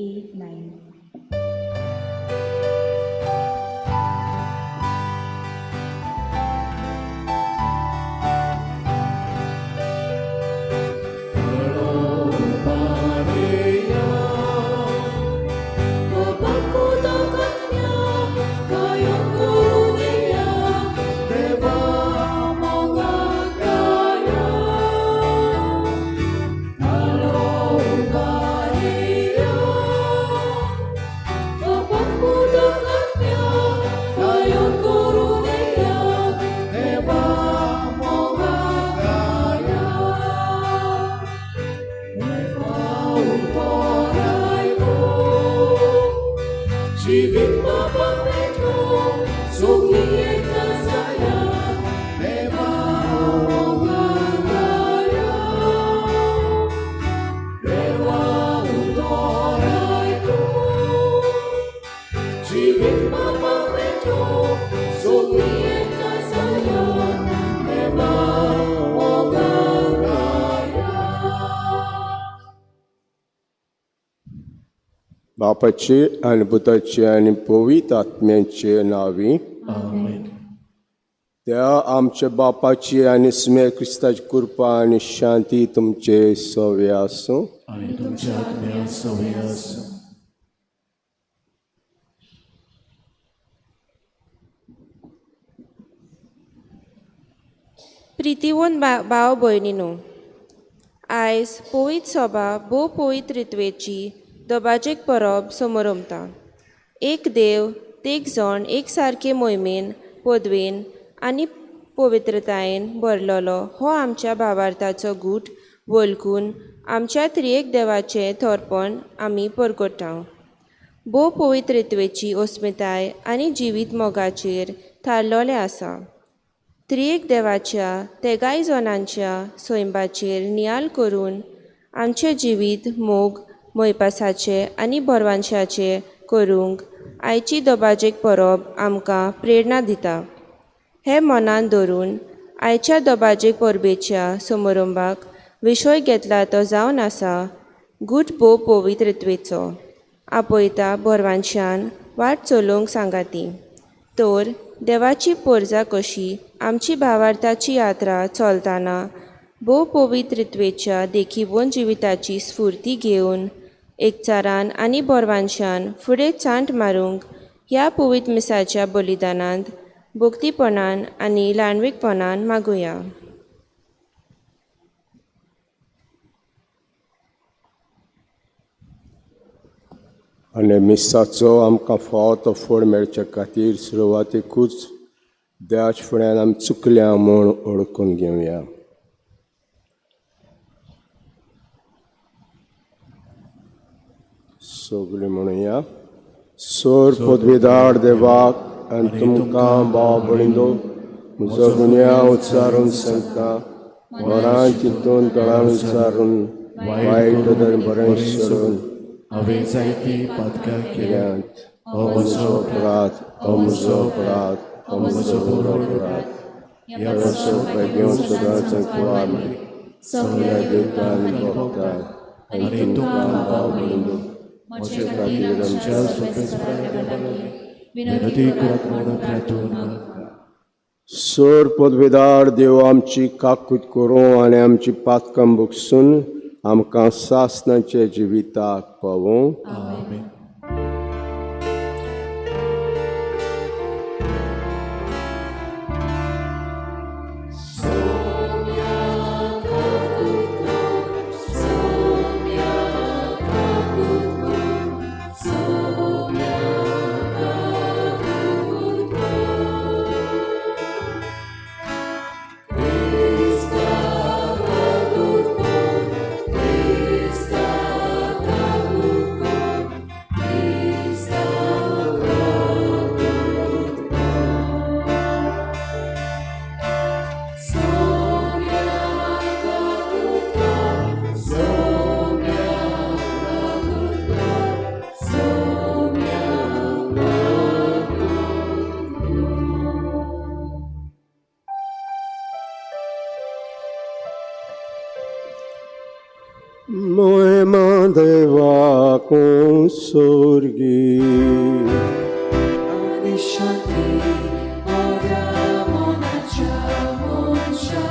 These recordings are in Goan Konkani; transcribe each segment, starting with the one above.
8, 9. बापाचे आनी पुताचे आनी पवित्र आत्म्याचे नांवी आमेन. त्या आमच्या बापाची आनी स्मे क्रिस्ताची कृपा आनी शांती तुमचे सवे आसूं. आनी तुमच्या आत्म्या सवे आसूं. प्रितीवन भाव भयणीनो, आयज पवित्र सभा भोव पवित्र रित्वेची दबाजेक परब समरमता. एक देव तेग जण एक सारके मोहिमेन पदवेन आनी पवित्रतायेन भरलेलो हो आमच्या भावार्थाचो गूट वळखून आमच्या त्रिएक देवाचें थोरपण आमी परगटाव. भोव पवित्र रित्वेची अस्मिताय आनी जिवीत मोगाचेर थारलेलें आसा. त्रिएक देवाच्या तेगाय जणांच्या सैंबाचेर नियाळ करून आमचें जिवीत मोग मोयपासाचें आनी बरवांशाचें करूंक आयची दबाजेक परब आमकां प्रेरणा दिता. हें मनान धरून आयच्या दबाजेक परबेच्या समारंभाक विशय घेतला तो जावन आसा गूट भोव पवित्रत्वेचो आपयता बरवांशान वाट चलोवंक सांगाती. तर देवाची पोरजा कशी आमची भावार्थाची यात्रा चलतना भोव पवित्रत्वेच्या देखीवन जिविताची स्फूर्ती घेवन एकचारान आनी बरवांशान फुडें चांट मारूंक ह्या पवित्र मिसाच्या बलिदानांत भक्तीपणान आनी ल्हानवीकपणान मागुया. आनी मिसाचो आमकां फावो तो फळ मेळचे खातीर सुरवातेकूच देवाच्या फुड्यान आमी चुकल्या म्हूण वळखून घेवया. सगळीं म्हणुया. सोर पदवीदार देवाक आनी तुमकां भाव भयणींनो म्हजो गुन्यांव उच्चारून सांगता, मनान चिंतून तोंडान उच्चारून वायट तर बरें सोडून हांवें जायतीं पातकां केल्यांत. हो म्हजो अपराध, हो म्हजो अपराध, हो म्हजो व्हड अपराध. ह्या वर्सा घेवन सदांच सगळ्या देवतांनी भोगतात आनी तुमकां भाव भयणींनो म्हजे खातीर आमच्या विनंती करात म्हणून प्रार्थून मागता. सोर पदवेदार देव आमची काकूत करूं आनी आमची पातकां भोगसून आमकां सासणाचे जिविताक पावूं. आमेन. मोहिमा देवाकूं. सोर्गी. आनी शांती बऱ्या मनाच्या मनशा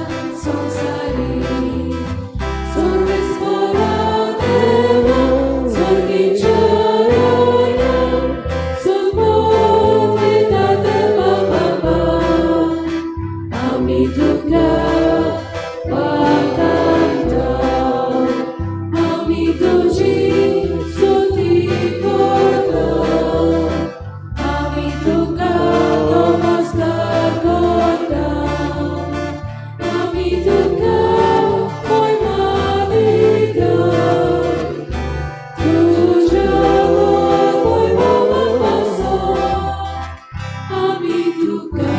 संवसारी. सर्वेस्परा देवा, स्वर्गीच्या राया, सुबोध देवा बाबा, आमी तुका वाखाणता, आमी तुजी स्तुती करता, आमी तुका नमस्कार करता, आमी तुका महिमा दिता, तुज्या महिमा आसा, आमी तुका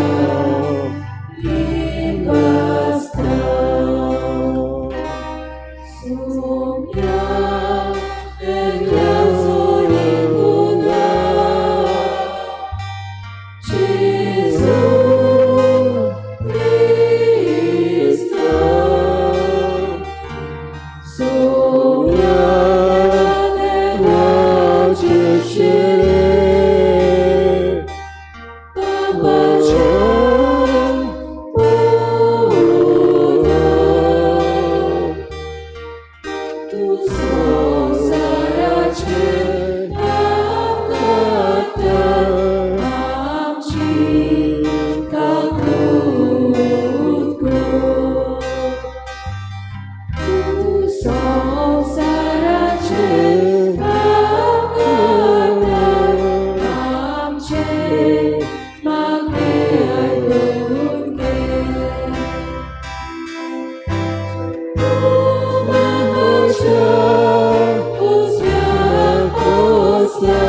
दिनवासता. सोम्या एकल्या सोरी पुता, जेजू क्रिस्ता. सोम्या देवाचे शेळे बाबाच्या पुता, तूं संवसाराचे पाप काडटा, आमची काकूट कर. तूं संवसाराचे पाप काडटा, आमचें मागणें आयकून घे. तूं बाबाच्या उजव्या बसला,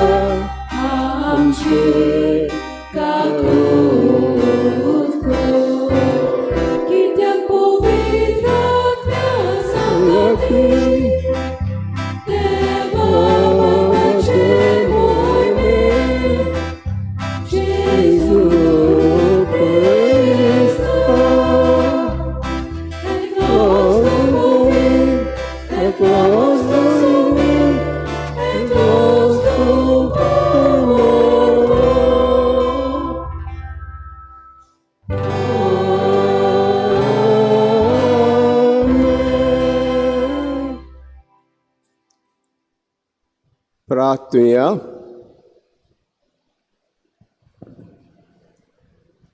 आमची काकूट कर. कित्याक पवित्र आत्म्या सांगाती, देवा बाबाचे मोहिमे, जेजू क्रिस्ता, एकलोच तूं एकलोच तूं सुमी, एकलोच तूं पवित्र. आमेन. प्रार्थुया.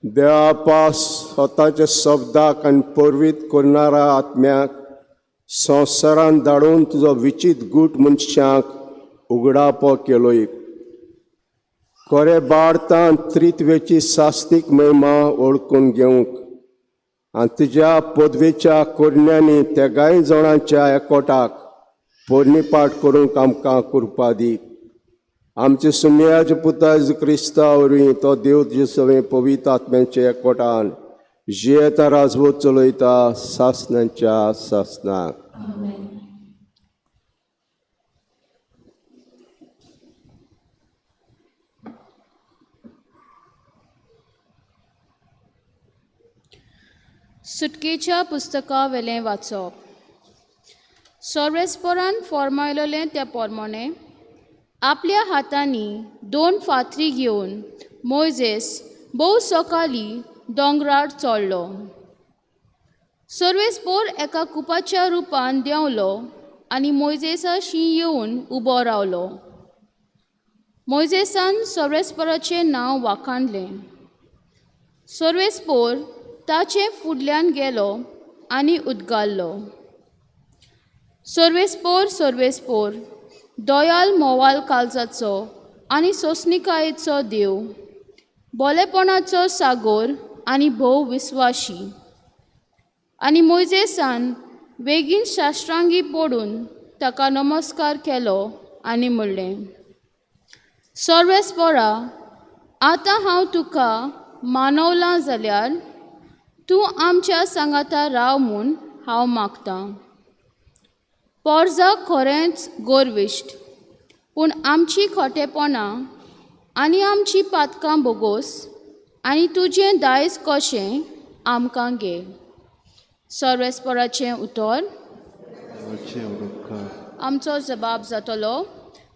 देवापा, स्वताच्या शब्दाक आनी पर्वीत करणारा आत्म्याक संवसारान धाडून तुजो विचित गूट मनशांक उगडापो केलोय. खरे भारतान त्रित्वेची सास्तीक महिमा वळखून घेवंक आनी तुज्या पदवेच्या कोरण्यांनी तेगाय जाणांच्या एकवटाक पोरणीपाठ करूंक आमकां कृपा दी. आमचे सुमयाचे पुता जेजू क्रिस्ता वरवीं, तो देव तुजे सवें पवित्र आत्म्याचे एकवटान जियेता, राजवत चलयता सासनाच्या सासनाक. आमेन. सुटकेच्या पुस्तका वेलें वाचप. सोर्वेस्पोरान फॉर्मायलोलें त्या पोरमोणे आपल्या हातांनी दोन फातरी घेवन मोयजेस भोव सकाळी दोंगरार चडलो. सर्वेस्पोर एका कुपाच्या रुपान देंवलो आनी मोयजेसाशी येवन उबो रावलो. मोयजेसान सर्वेस्पोराचें नांव वाखाणलें. सर्वेस्पोर ताचे फुडल्यान गेलो आनी उदगारलो, सर्वेस्पोर, सर्वेस्पोर, दयाल मोवाल काळजाचो आनी सोंसणिकायेचो देव, बोलेपणाचो सागोर आनी भोव विस्वाशी. आनी मोयजेसान बेगीन शास्त्रांगी पडून ताका नमस्कार केलो आनी म्हणलें, सर्वेस्पोरा, आतां हांव तुका मानवलां जाल्यार तूं आमच्या सांगाता राव म्हूण हांव मागतां. पोरजा खरेंच गोरविश्ट, पूण आमची खोटेपणां आनी आमची पातकां बोगोस आनी तुजें दायज कशें आमकां घे. सर्वेस्पोराचें उतर. देवाचे उपकार. आमचो जबाब जातलो,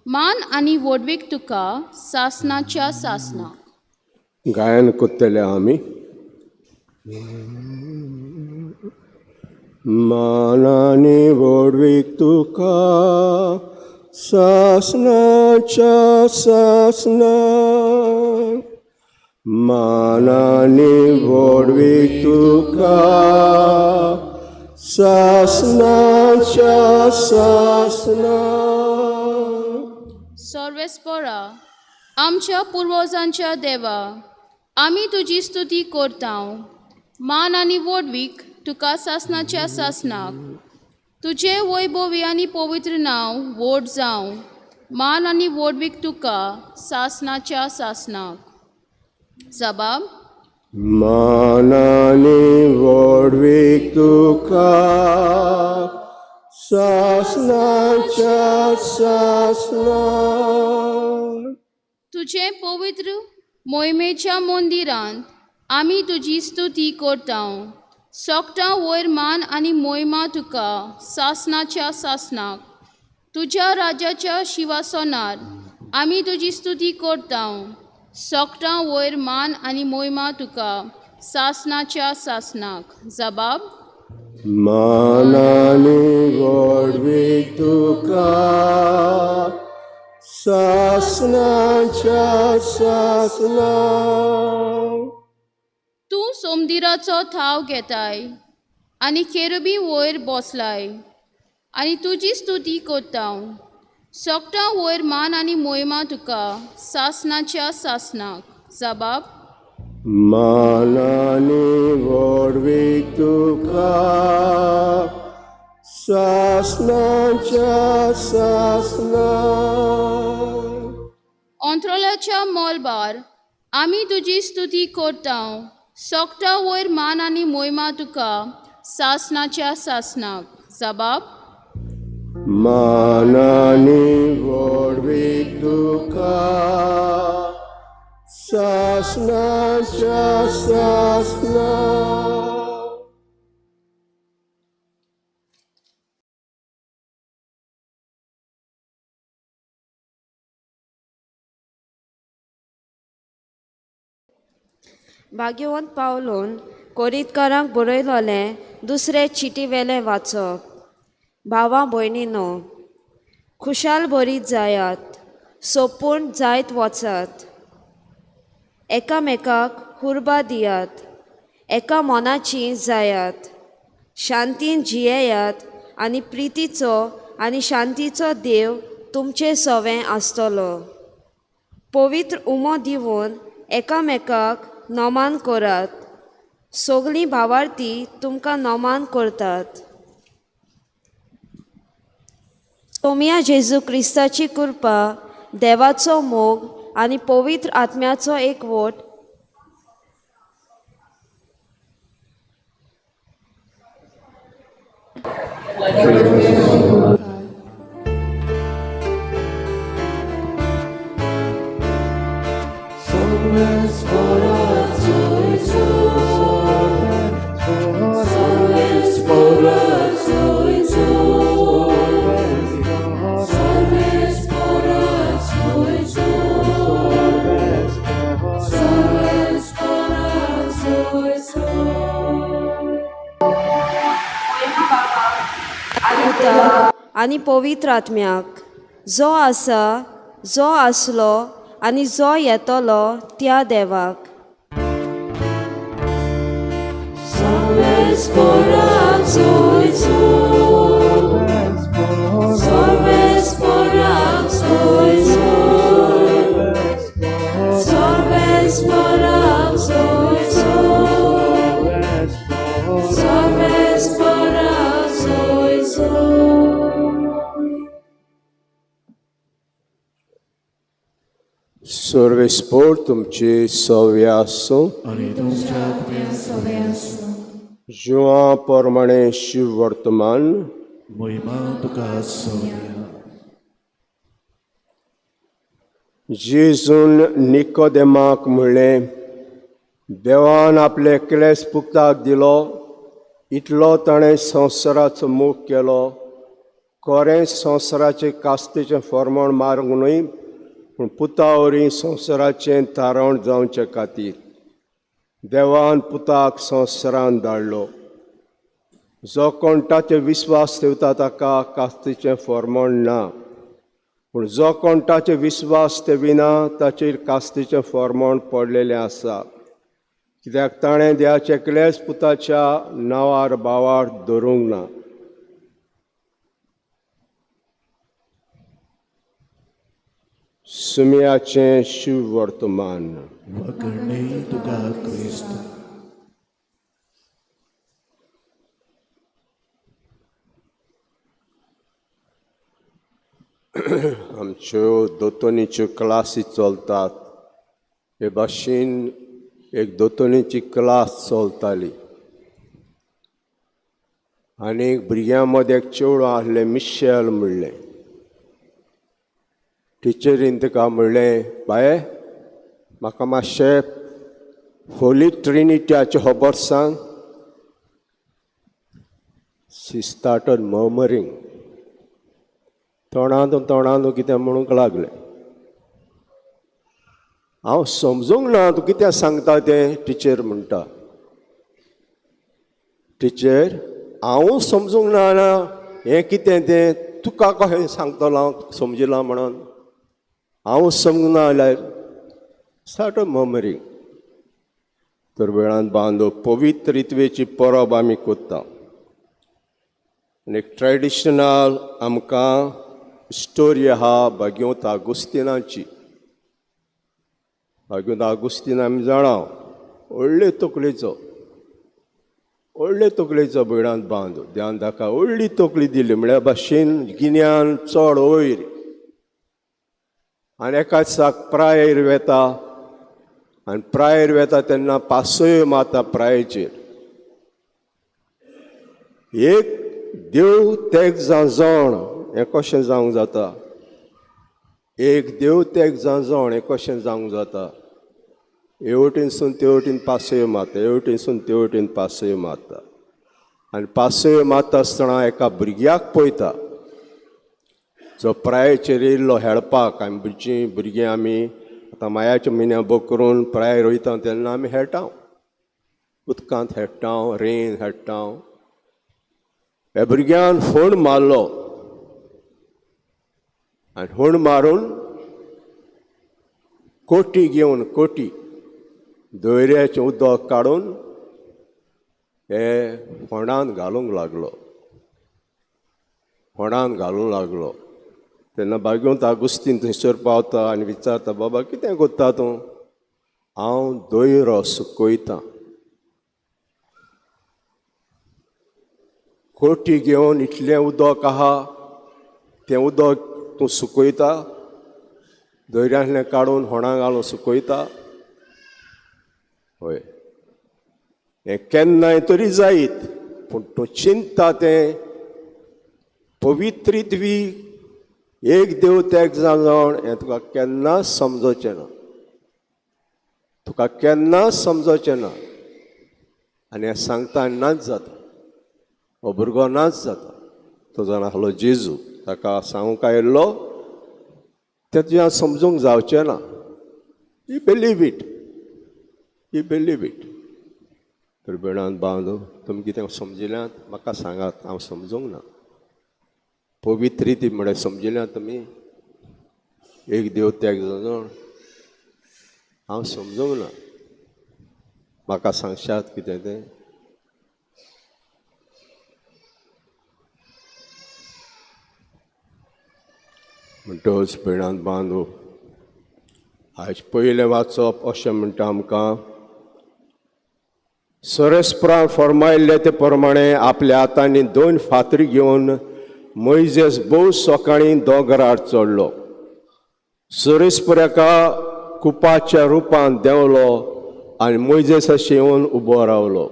मान आनी व्हडवीक तुका सासनाच्या सासनाक. गायन कोत्तले आमी. मानानी व्हडवीक तुका सासनाच्या सासना, मानानी व्हडवीक तुका सासनाच्या सासना. सर्वेस्परा आमच्या पुर्वजांच्या देवा, आमी तुजी स्तुती करता. मान आनी व्हडवीक तुका सासनाच्या सासनाक. तुजें वैभवी आनी पवित्र नांव व्हड जावं. मान आनी व्हडवीक तुका सासनाच्या सासनाक. जबाब. मानानी व्हडवीक तुका सासनाच्या सासना. तुजें पवित्र मोहिमेच्या मंदिरांत आमी तुजी स्तुती करता. सोकटां वयर मान आनी मोहिमा तुका सासनाच्या सासनाक. तुज्या राज्याच्या शिवासनार आमी तुजी स्तुती करता. सोकटां वयर मान आनी मोहिमा तुका सासनाच्या सासनाक. जबाब. मानानी व्हडवीक तुका सासनाच्या सासना. तूं सोमदिराचो थाव घेताय आनी केरुबी वयर बसलाय आनी तुजी स्तुती करता. सोकटां वयर मान आनी मोहिमा तुका सासनाच्या सासनाक. जबाब. मानानी व्हडवीक तुका सासनाच्या सासना. अंत्रोलाच्या मोलबार आमी तुजी स्तुती करता. सोकटां वयर मान आनी मोहिमा तुका सासनाच्या सासनाक. जबाब. मानानी व्हडवीक तुका सासनाच्या सासना. भाग्यवंत पावलून कोरीतकारांक बरयलोलें दुसरे चिटी वेलें वाचप. भावा भयणीनो, खुशाल बरीत जायात, सोपून जायत वचात, एकामेकाक हुर्बा दियात, एका मनाची जायात, शांतीन जियेयात आनी प्रितीचो आनी शांतीचो देव तुमचे सवें आसतलो. पवित्र उमो दिवन एकामेकाक नमान करात. सगळीं भावार्थी तुमकां नमान करतात. सोमया जेजू क्रिस्ताची कृपा, देवाचो मोग आनी पवित्र आत्म्याचो एकवट आनी पवित्र आत्म्याक, जो आसा, जो आसलो आनी जो येतलो त्या देवाक. सर्वेस्पोर तुमचे सव्या आसूं. आनी तुमच्या आत्म्यान जुआं प्रमाणे शिव वर्तमान. मोहिमा तुका सोम्या. जेजून निकोदेमाक म्हणलें, देवान आपले क्लेस पुक्ताक दिलो, इतलो ताणें संवसाराचो मोग केलो. कोरें संवसाराचें कास्तेचें फॉर्मोण मारूंक न्हय, पूण पुता वरी संवसाराचें तारण जावचे खातीर देवान पुताक संवसारान धाडलो. जो कोण ताचेर विस्वास ठेवता ताका कास्तीचें फॉर्मोण ना, पूण जो कोण ताचेर विस्वास ठेविना ताचेर कास्तीचें फॉर्मोण पडलेलें आसा, कित्याक ताणें देवाच्या एकल्याच पुताच्या नांवार भावार धरूंक ना. सुमयाचें शिववर्तमान. वगणे तुका क्रिस्त. आमच्यो दोतोनीच्यो क्लासी चलतात. हे भाशेन एक दोतोनीची क्लास चलताली आनी भुरग्यां मदें एक चेडूं आसलें, मिशेल म्हणलें. टिचरीन ताका म्हणलें, बाये म्हाका मातशें होली ट्रिनिटीयाची खबर सांग. शी स्टार्टड मर्मरींग, तोंडांत तोंडांत कितें म्हणूंक लागलें. हांव समजूंक ना तूं कितें सांगता तें. टिचर म्हणटा, टिचर हांव समजूंक ना ना हें कितें तें, तुका कशें सांगतलो हांव समजिलां म्हणून, हांव समजूंक ना जाल्यार. स्टार्ट मर्मरींग. तर वेळान बांदो पवित्र रित्वेची परब आमी कोत्ता आनी एक ट्रेडिशनल आमकां स्टोरी आहा भाग्योत आगुस्तिनाची. भाग्योत आगुस्तीन आमी जाणा व्हडले तकलेचो, व्हडले तकलेचो भयणांत बांदो. ध्यान ताका व्हडली तकली दिली म्हळ्यार भाशेन गिन्यान चड वयर. आनी एका दिसाक प्रायर वेता आनी प्रायर वेता तेन्ना पासयो मारता प्रायचेर. एक देव तेग जाण हें कशें जावंक जाता, एक देव तेग जाण हें कशें जावंक जाता. हे वटेनसून ते वटेन पासयो मारता, हे वटेनसून ते वटेन पासयो मारता आनी पासयो मारता आसतना एका भुरग्याक पळयता जो प्रायचेर येयल्लो हेळपाक. आमी भुरगीं आमी आतां मायाच्या म्हयन्या बोक करून प्राय रोयता तेन्ना आमी हेळटा, उदकांत हेडटा, रेन हेडटा. ह्या भुरग्यान फोण मारलो आनी फोण मारून कोटी घेवन, कोटी दोयऱ्याचें उदक काडून हे फोंडान घालूंक लागलो, फोंडान घालूंक लागलो. तेन्ना बागेवंत आगुस्तीन थंयसर पावता आनी विचारता, बाबा कितें करता तूं? हांव दोयरो सुकयतां. कोटी घेवन इतलें उदक आहा तें उदक तूं सुकयता, दोयऱ्यांतलें काडून होणां घालून सुकयता. हय, हें केन्नाय तरी जायत, पूण तूं चिंता तें पवित्रित्वी एक देव तेग जाण हें तुका केन्नाच समजचें ना, तुका केन्नाच समजचें ना. आनी हें सांगता आनी नाच जाता, हो भुरगो नाच जाता. तो जाण आसलो जेजू, ताका सांगूंक आयिल्लो तें तुज्यान समजूंक जावचें ना. You believe it, you believe it. तर भयणान बांदो तुमी कितें समजिल्यात म्हाका सांगात, हांव समजूंक ना. पवित्र ती म्हळ्यार समजिल्यात तुमी, एक देव त्याग जाण हांव समजूंक ना, म्हाका सांगशात कितें तें? म्हणटच भयणान बांदो आयज पयलें वाचप अशें म्हणटा आमकां, सरस्परान फर्मायल्ले ते प्रमाणे आपल्या हातांनी दोन फातरी घेवन मोयजेस भोव सकाळीं दोंगरार चडलो. सरस्पर एका कुपाच्या रुपान देंवलो आनी मोयजेसाशी येवन उबो रावलो.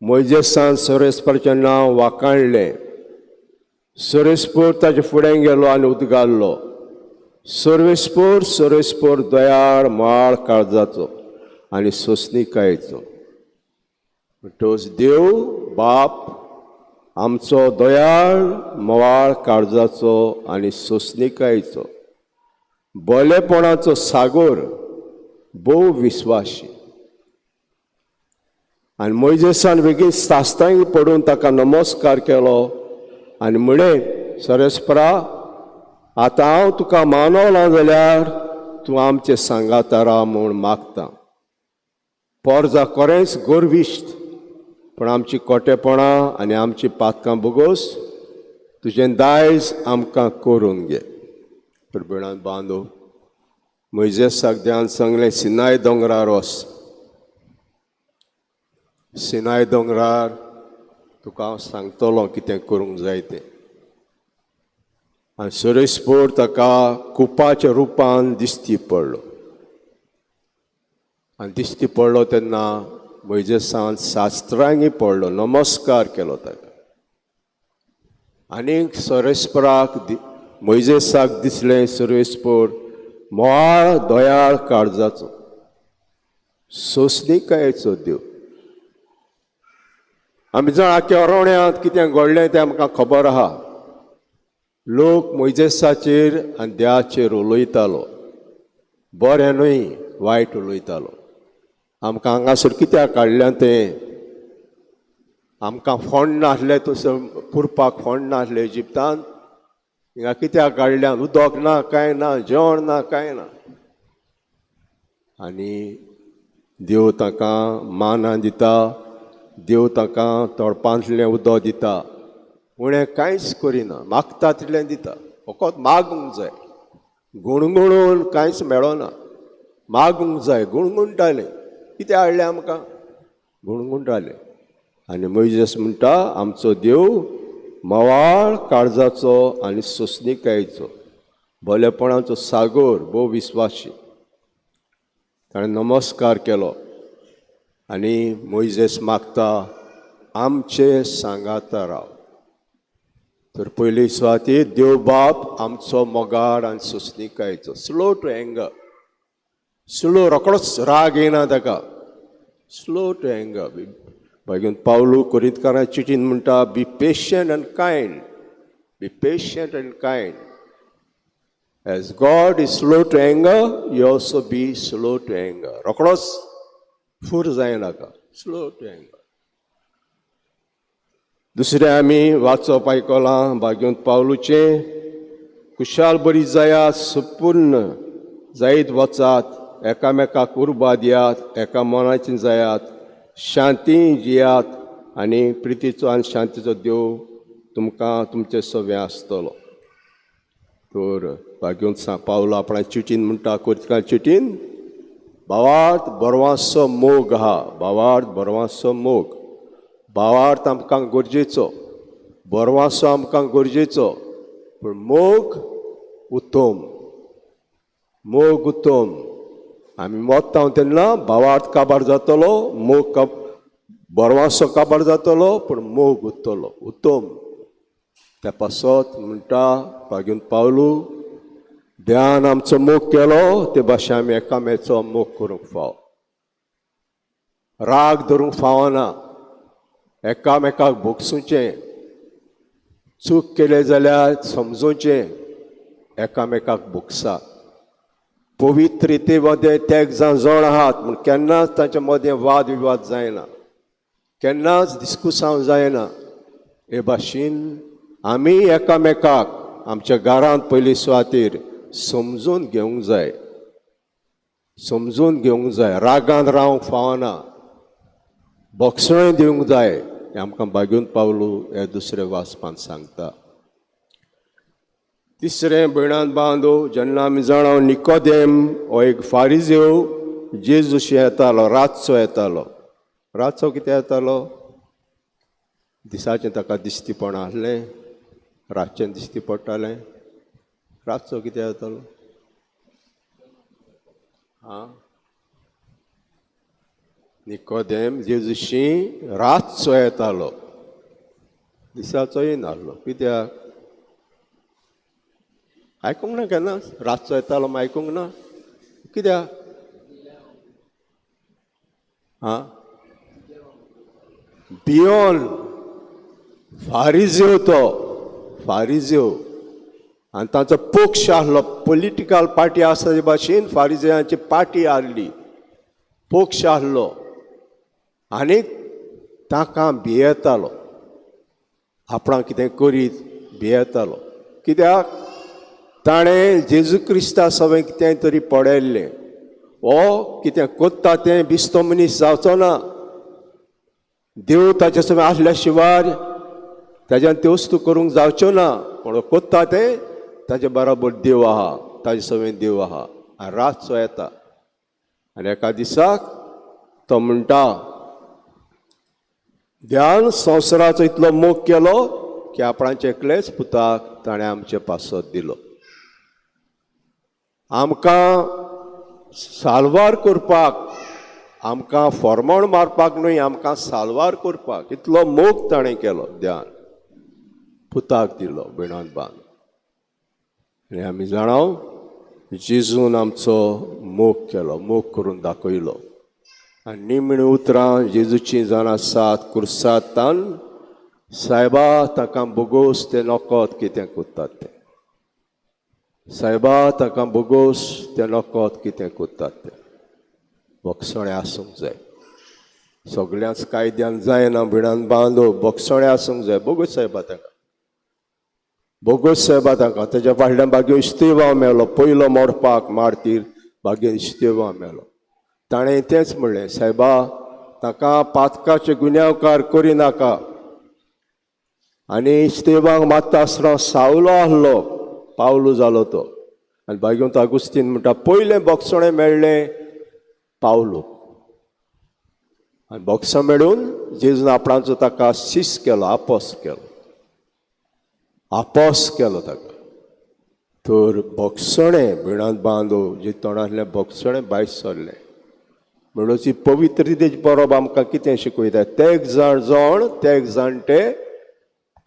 मोयजेसान सरस्पराचें नांव वाकाणलें. सरस्पर ताचे फुडें गेलो आनी उदगारलो, सर्वेस्पोर सर्वेस्पोर दयाळ माळ काळजाचो आनी सोंसणिकायेचो. म्हणटच देव बाप आमचो दयाळ मोवाळ काळजाचो आनी सोंसणिकायेचो बोलेपणाचो सागोर भोव विस्वाशी. आनी मोयजेसान बेगीन सास्तांग पडून ताका नमस्कार केलो आनी म्हळें, सरेस्परा, आतां हांव तुका मानवला जाल्यार तूं आमचे सांगाता राव म्हूण मागता. पोरजा कोरेंच गोरविश्ट, पूण आमची कोटेपणां आनी आमची पातकां बोगोस तुजें दायज आमकां करून घे. तर भयणान बांदो, मोयजेसाक देवान सांगलें, सिनाय दोंगरार वच, सिनाय दोंगरार तुका हांव सांगतलो कितें करूंक जाय तें. आनी सरेस्पोर ताका कुपाच्या रुपान दिश्टी पडलो आनी दिश्टी पडलो तेन्ना मोयजेसान शास्त्रांगी पडलो, नमस्कार केलो ताका. आनीक सरेस्पराक मोयजेसाक दिसलें सरेस्पोर मोवाळ दयाळ काळजाचो सोंसणिकायेचो देव. आमी जाण आख्या अरण्यांत कितें घडलें तें आमकां खबर आहा. लोक मोयजेसाचेर आनी देवाचेर उलयतालो, बरें न्हय वायट उलयतालो. आमकां हांगासर कित्याक काडल्यां तें, आमकां फोंड नासलें, तसो पुरपाक फोंड नासलें इजिप्तान, हिंगा कित्याक काडल्यान, उदक ना कांय ना, जेवण ना कांय ना. आनी देव तांकां मानां दिता, देव तांकां तोडपांतलें उदक दिता, उणें कांयच करिना, मागता तितलें दिता. फकत मागूंक जाय, गुणगुणून कांयच मेळना, मागूंक जाय. गुणगुणटालें, कितें हाडलें आमकां, गुणगुणटालें. आनी मोयजेस म्हणटा, आमचो देव मवाळ काळजाचो आनी सोंसणिकायेचो भलेपणाचो सागोर भोव विस्वाशी. ताणें नमस्कार केलो आनी मोयजेस मागता आमचे सांगाता राव. तर पयली सुवातेर देव बाप आमचो मोगाळ आनी सोंसणिकायेचो, स्लो टू एंगर, स्लो, रोकडोच राग येना ताका, स्लो टू एंगर. मागीर पावलू कोरिंतकारां चिटीन म्हणटा, be patient and kind, be patient and kind. As God is slow to anger, you also be slow to anger. रोकडोच फूर जायनाका, स्लो टू एंगर. दुसरें आमी वाचप आयकलां भाग्योंत पावलूचें, खुशाल बरी जायात, सुपूर्ण जायत वचात, एकामेकाक उर्बा दियात, एका मनाची जायात, शांती जियात आनी प्रितीचो आनी शांतीचो देव तुमकां तुमचे सवें आसतलो. तर भाग्योंत पावलो आपणा चिटीन म्हणटा, कोरिंतकारां चिटीन, भावार्थ बरवांचो मोग आहा, भावार्थ बरवांचो मोग. भावार्थ आमकां गरजेचो, बरवांचो आमकां गरजेचो, पूण मोग उत्तम, मोग उत्तम. आमी मोगता तेन्ना भावार्थ काबार जातलो, मोग बरवांचो काबार जातलो, पूण मोग उत्तलो उत्तम. त्या पासत म्हणटा भागून पावलू, देवान आमचो मोग केलो ते भाशेन आमी एकामेचो मोग करूंक फाव, राग धरूंक फावना, एकामेकाक भोगसुचें, चूक केले जाल्यार समजूचें, एकामेकाक भोगसा. पवित्रते मदें तेग जाण जोड आहात म्हूण केन्नाच तांच्या मदें वाद विवाद जायना, केन्नाच डिस्कुसांव जायना. हे भाशेन आमी एकामेकाक आमच्या घरांत पयली सुवातेर समजून घेवंक जाय, समजून घेवंक जाय, रागान रावंक फावना, बोगसणें दिवंक जाय. हें आमकां भाग्योन पावलू हे दुसरे वाचपान सांगता. तिसरें भयणान बांदो, जेन्ना आमी जाणा निकोदेम हो एक फारिजेव जेजूशी येतालो, रातचो येतालो. रातचो कितें येतालो, दिसाचें ताका दिश्टीपण आसलें, रातचें दिश्टी पडटालें. रातचो कितें येतालो, आं, निकोदेम जेजूशी रातचो येतालो, दिसाचोय नासलो. कित्याक आयकूंक ना केन्ना रातचो येतालो, आयकूंक ना कित्याक? आं, बियोन फारिजेव, तो फारिजेव आनी तांचो पक्ष आहलो, पॉलिटिकल पार्टी आसा ते भाशेन फारिजेवांची पार्टी आहली, पक्ष आहलो आनी ताका भियेतालो, आपणाक कितें करीत भियेतालो. कित्याक ताणें जेजू क्रिस्ता सवें कितें तरी पळयल्लें, हो कितें कोत्ता तें बिस्तो मनीस जावचो ना, देव ताचे सवें आसल्या शिवाय ताज्यान त्यो वस्तू करूंक जावच्यो ना, पूण कोत्ता तें ताजे बराबर देव आहा, ताजे सवें देव आहा. आनी रातचो येता आनी एका दिसाक तो म्हणटा, ध्यान संवसाराचो इतलो मोग केलो की आपणाचे एकलेच पुताक ताणें आमचे पासत दिलो, आमकां साल्वार करपाक, आमकां फॉर्मोण मारपाक न्हय, आमकां साल्वार करपाक इतलो मोग ताणें केलो, ध्यान पुताक दिलो बिणान बांद. आनी आमी जाणाव जेजून आमचो मोग केलो, मोग करून दाखयलो. आनी निमणी उतरां जेजूची जाणां सात कुर्सातान, सायबा ताका बोगोस ते नकोत कितें कोत्तात तें, सायबा ताका बोगोस ते नकोत कितें कोत्तात तें. बोगसणें आसूंक जाय, सगळ्यांच कायद्यान जायना भिणान बांदो, बोगसणें आसूंक जाय. बोगोस सायबा ताका, बोगोस सायबा ताका. तेज्या फाटल्यान बागेर इस्तेवा मेलो, पयलो मोडपाक मारतीर बागेर इस्तेवा मेलो. ताणें तेंच म्हणलें, सायबा ताका पातकाचे गुन्यांवकार करिनाका. आनी इस्तेवांक मारता आसतना सावलो आहलो, पावलो जालो तो. आनी बागेर आगुस्तीन म्हणटा, पयलें बोगसणें मेळ्ळें पावलो, आनी बोगसां मेळून जेजून आपणाचो ताका शिस केलो, आपोस केलो, आपोस केलो ताका. तर बोगसणें भिणांत बांदो जे तोंडांतलें बोगसणें भायर सरलें. म्हणून ही पवित्रतेची परब आमकां कितें शिकयता, तेग जाण जाण तेग जाणटे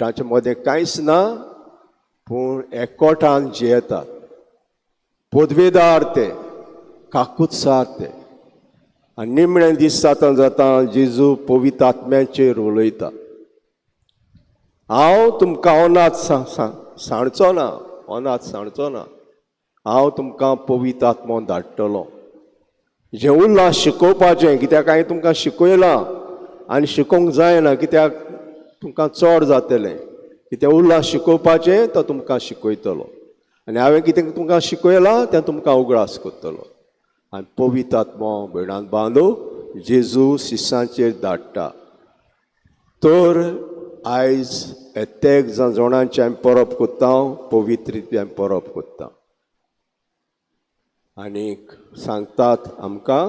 तांचे मदें कांयच ना, पूण एकवटान जियेतात, पदवेदार ते, काकुत्सार ते. आनी निमणे दीस जाता जाता जेजू पवित्र आत्म्याचेर उलयता, हांव तुमकां अनाथ सांडचो ना, अनाथ सांडचो ना, हांव तुमकां पवित्र आत्मो धाडटलो. जें उरलां शिकोवपाचें, कित्याक हांवें तुमकां शिकयलां आनी शिकोवंक जायना, कित्याक तुमकां चड जातलें, कितें उरलां शिकोवपाचें तो तुमकां शिकयतलो, आनी हांवें कितें तुमकां शिकयलां तें तुमकां उगडास करतलो. आनी पवित्र आत्मो भयणान बांदो जेजू शिसांचेर धाडटा. तर आयज तेग जाणांचे आमी परब कोत्ता, पवित्र आमी परब कोत्ता. आनीक सांगतात आमकां,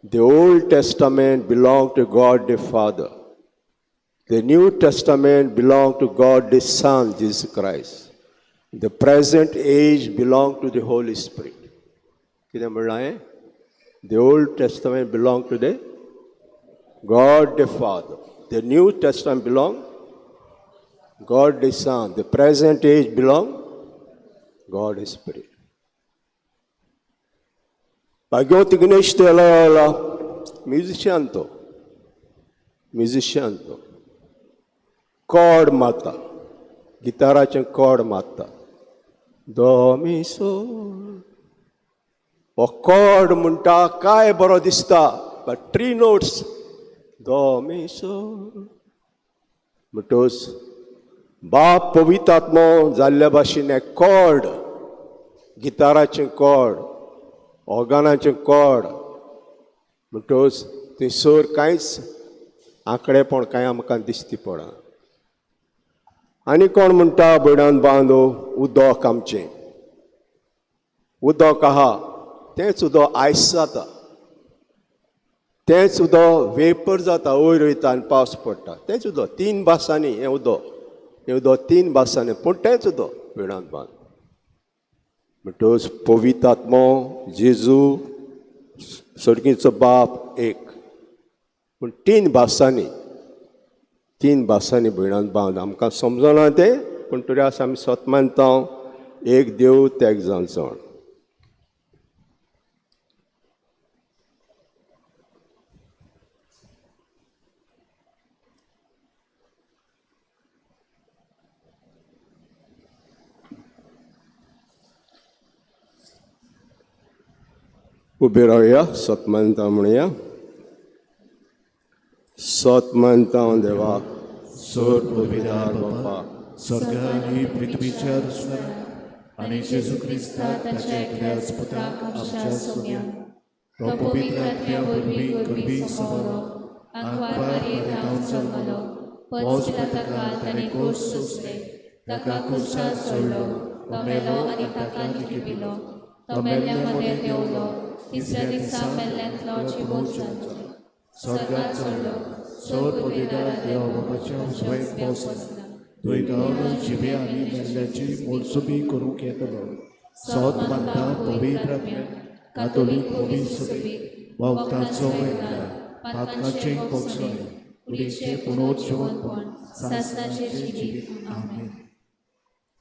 the old testament belong to God the father, the new testament belong to God the son Jesus Christ, the present age belong to the holy spirit. कितें म्हणलां हें? The old testament belong to the God the father, the new testament belong God the son, the present age belong God the spirit. भाग्यवती गणेश तेला म्युजिशियन, तो म्युजिशियन, तो कॉर्ड मारता, गिटाराचें कॉर्ड मारता, दो मी सो. हो कॉर्ड म्हणटा काय बरो दिसता, but 3 notes do mi so. म्हणटोच बाप पवित्र आत्मो जाल्ल्या भाशेन एक कॉर्ड, गिटाराचें कॉर्ड, ऑर्गनाचें कॉर्ड, म्हणटोच थंयसर कांयच आंकडेपण कांय आमकां दिसती पडना. आनी कोण म्हणटा भयणान बांदो उदक आमचें उदक आहा, तेंच उदक आयस जाता, तेंच उदक वेपर जाता, वयर वयता आनी पावस पडटा, तेंच उदक 3 भासांनी हें उदक, हें उदक 3 भासांनी, पूण तेंच उदक भयणान बांद. म्हणटच पवित्र आत्मो जेजू सर्गीचो बाप एक, पूण 3 भासांनी, 3 भासांनी भयणान बांद. आमकां समजना तें, पूण तरी आसा आमी सत मानता, एक देव तेग जाण जाण. उबे रावया, सतमानता म्हणया. सतमानता देवा सोर पवित्र बापा, स्वर्ग आनी पृथ्वीच्या रचणारा आनी जेजू क्रिस्ता ताच्या एकल्याच पुताक आमच्या सोम्या, तो पवित्र आत्म्या वरवीं गर्भी समलो, आंकवार मारयेतावन जल्मलो, पोंच पिलाताकाल ताणें कोस सोंसले, ताका कुर्सार चडलो, तो मेलो आनी ताका लिखिपिलो, तो मेल्ल्या मदें देंवलो, तिसऱ्या दिसा मेल्ल्यांतलो जिवोत जालो, स्वर्गात चडलो, सोर पवित्र देवा बाबाच्या उजवेक बसला, दुयतावन जिवे आनी मेल्ल्याची मोलसुबी करूंक येतलो. सोत मानता पवित्र आत्म्याक, कातोलीक पवित्र सभेक, वखदाचो एकठांय, पातकाचें पोगसणें, कुडीचें पुनर्जिवनपण, सासणाचें जिवीत. आमेन.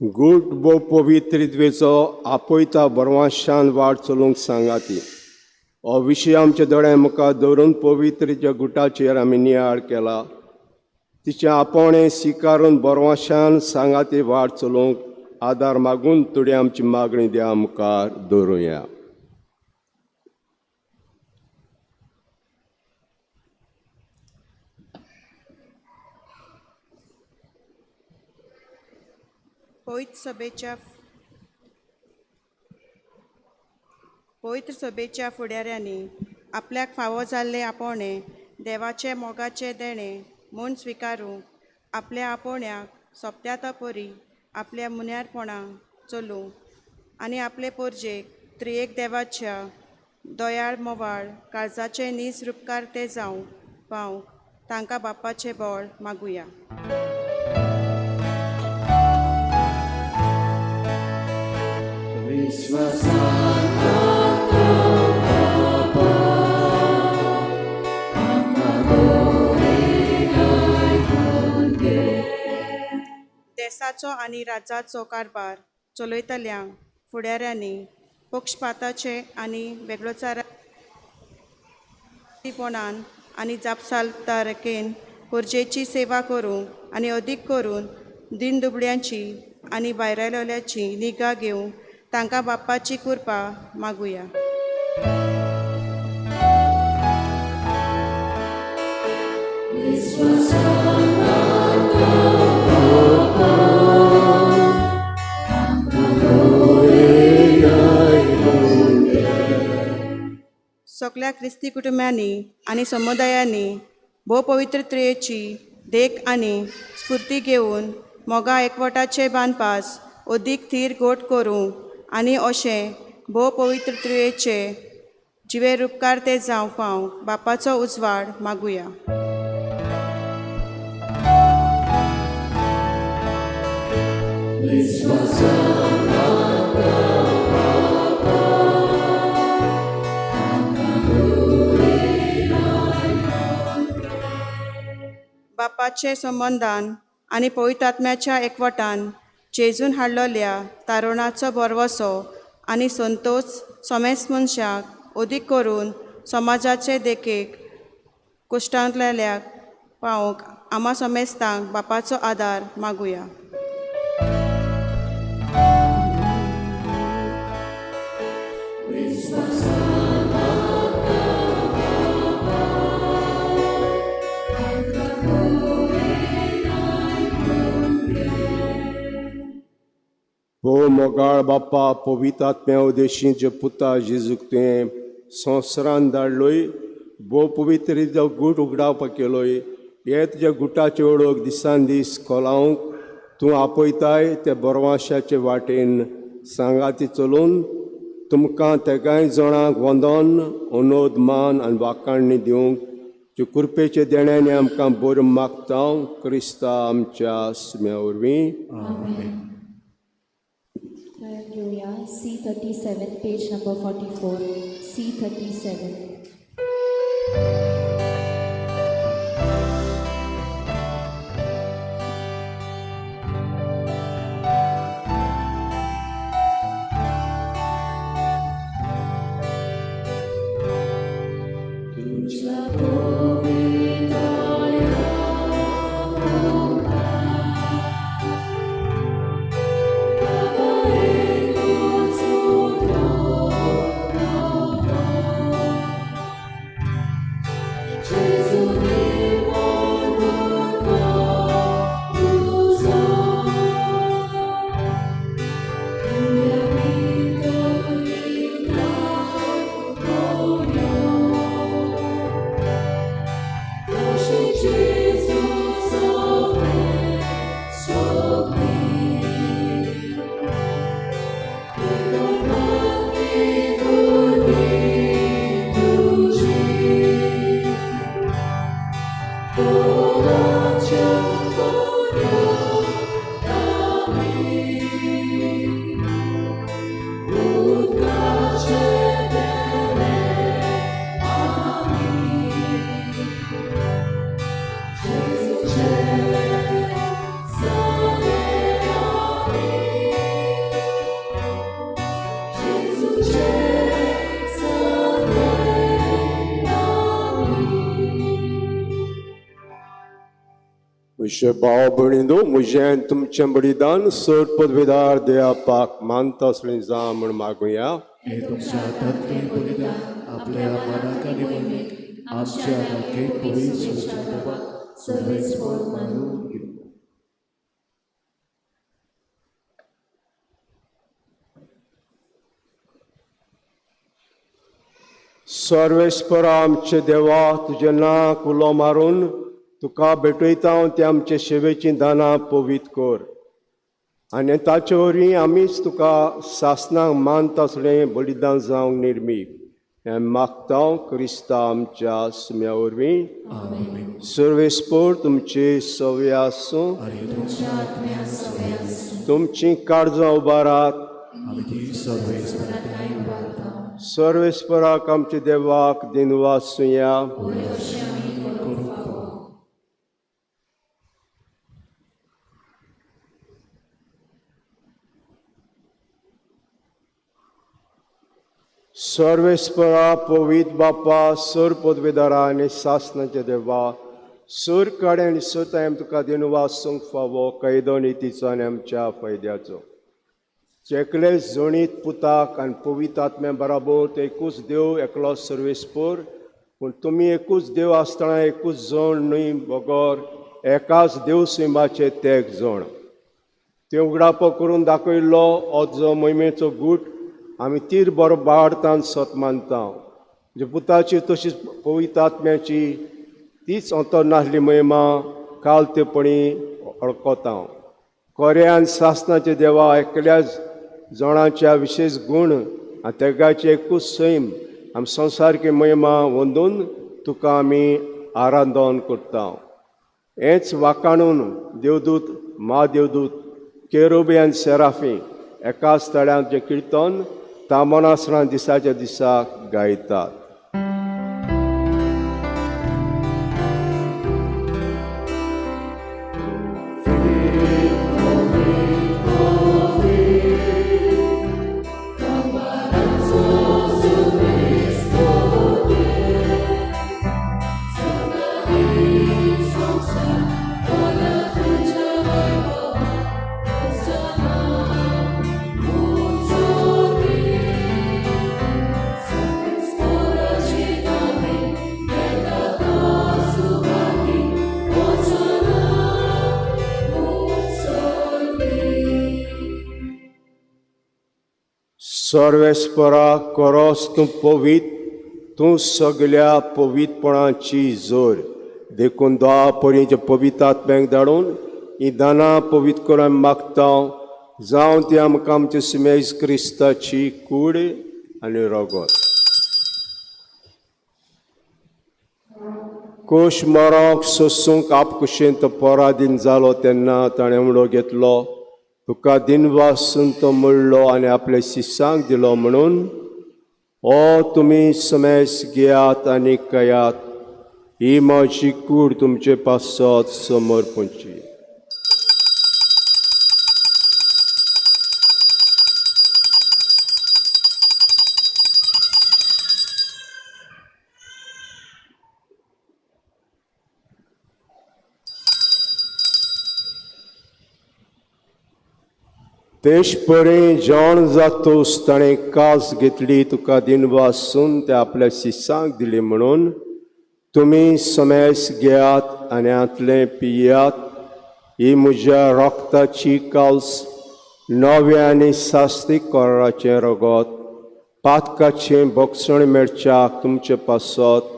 गूट भोव पवित्रित्वेचो आपयता बरवाशान वाट चलूंक सांगाती. हो विशय आमच्या दोळ्यां मुखार दवरून पवित्रीच्या गुटाचेर आमी नियाळ केला. तिचें आपोवणें स्विकारून बरवाशान सांगाती वाट चलोवंक आदार मागून तुडी आमची मागणी देवा मुखार दवरुया. पवित्र सभेच्या फुडाऱ्यांनी आपल्याक फावो जाल्लें आपोवणें देवाचें मोगाचें देणें म्हूण स्विकारूंक, आपल्या आपोवण्याक सोंपत्या परी आपल्या मुन्यारपणाक चलूंक आनी आपले पोरजेक त्रिएक देवाच्या दयाळ मोवाळ काळजाचे नीज रुपकार ते जावंक पावंक तांकां बापाचें बळ मागुया. देसाचो आनी राज्याचो कारभार चलयतल्यांक फुडाऱ्यांनी पक्षपाताचे आनी वेगळोचारपणान आनी जापसालदारकेन गरजेची सेवा करूंक आनी अदीक करून दीन दुबळ्यांची आनी भायरायलोल्याची निगा घेवंक तांकां बापाची कृपा मागुया. सगल्या क्रिस्ती कुटुंबांनी आनी समुदायांनी भोव पवित्र त्रियेची देख आनी स्फुर्ती घेवन मोगा एकवटाचे बांदपास अदीक थीर घोट करूंक आनी अशें भोव पवित्र त्रियेचे जिवे रुपकार ते जावंक पावंक बापाचो उजवाड मागुया. बापाचे संबंदान आनी पवित्र आत्म्याच्या एकवटान जेजून हाडलेल्या तारुणाचो भरवसो आनी संतोश समेस्त मनशाक अदीक करून समाजाचे देखीक कुश्टांतल्याक पावोवंक आमा समेस्तांक बापाचो आदार मागुया. भोव मोगाळ बाप्पा, पवित्र आत्म्या उदेशी जे पुता जेजूक तुवें संवसारान धाडलोय, भोव पवित्र गूट उगडावपाक केलोय, हे तुज्या गुटाचे ओळख दिसान दीस कोलावंक तूं आपयताय त्या बरवाशाचे वाटेन सांगाती चलून तुमकां तेगांय जाणांक वंदन अनोद मान आनी वाकाणणी दिवंक ज्यो कृपेचे देण्यांनी आमकां बऱ्यो मागता क्रिस्ता आमच्या सुम्या वरवीं. घेवया C37, page number 44, C37. म्हजे भाव भयणींनो, म्हजें आनी तुमचें बलिदान सर पदवेदार देवापाक मानता असलें जावं म्हूण मागुया. हे तुमच्या हातांतलें बलिदान आपल्या मनाक आनी मोहिमेक आमच्या नाके पवित्र देवाक सर्वेस्पर मानून घेवं. सर्वेस्परा आमचे देवा, तुजें नांव उलो मारून तुका भेटयता ते आमचे सेवेचीं दानां पवीत कर आनी ताचे वरवीं आमीच तुका सासनाक मानता असलें बलिदान जावंक निर्मी. हें मागता क्रिस्ता आमच्या सुम्या वरवीं. आमेन. सर्वेस्पर तुमचे सवे आसूं. आनी तुमच्या तुमचीं काळजां उबारात. आमी ती सर्वेस्परा उबारता. सर्वेस्पराक आमच्या देवाक दिनवासुया. करूंक फावो. सर्वेस्परा पवीत बापा, सर पदवेदारा आनी सासनाच्या देवा, सर काडे आनी सतायम तुका दिनवासूंक फावो कैदो नितीचो आनी आमच्या फायद्याचो. चेकले जणीत पुताक आनी पवीत आत्म्या बराबर ते एकूच देव एकलो सर्वेस्पर. पूण तुमी एकूच देव आसतना एकूच जण न्हय, बगर एकाच देव सैमाचे तेग जण. ते उगडापो करून दाखयल्लो हो जो मोहिमेचो गूट आमी तीर बरो बाळतान सत मानता. जे पुताची तशीच पवित्र आत्म्याची तीच अंतर नासली महिमा काल तेपणी अळकता. कोऱ्यान सासनाचे देवा एकल्याच जणाच्या विशेश गूण आनी तेगाचे एकूच सैम आमी संवसारकी महिमा वंदून तुका आमी आराधन करता. हेंच वाकाणून देवदूत, म्हादेवदूत, केरोबी आनी सेराफी एकाच तळ्यांत जें किर्तन तामनासना दिसाच्या दिसाक गायतात. सर्वेस्परा करोस तूं पवीत, तूं सगल्या पवीतपणाची जोर. देखून द्वापरीचे पवित्र आत्म्याक धाडून ही दानां पवीत करून मागता, जावं ती आमकां आमचे सिमेज क्रिस्ताची कूड आनी रगत. कोश मरोंक सोसूंक आपकुशेन तो पराधीन जालो तेन्ना ताणें उडो घेतलो, तुका दिनवासून तो म्हणलो आनी आपल्या शिसांक दिलो म्हणून, ओ तुमी समेस घेयात आनी कयात, ही म्हजी कूड तुमचे पासत समर्पणची. तेश परी जेवण जातूस ताणें कास घेतली, तुका दिनवासून ते आपल्या शिसांक दिली म्हणून, तुमी समेस घेयात आनी हांतलें पियात, ही म्हज्या रक्ताची काल्स, नव्या आनी सास्तीक कराराचें रगत, पातकाचें भोगसण मेळच्याक तुमचे पासत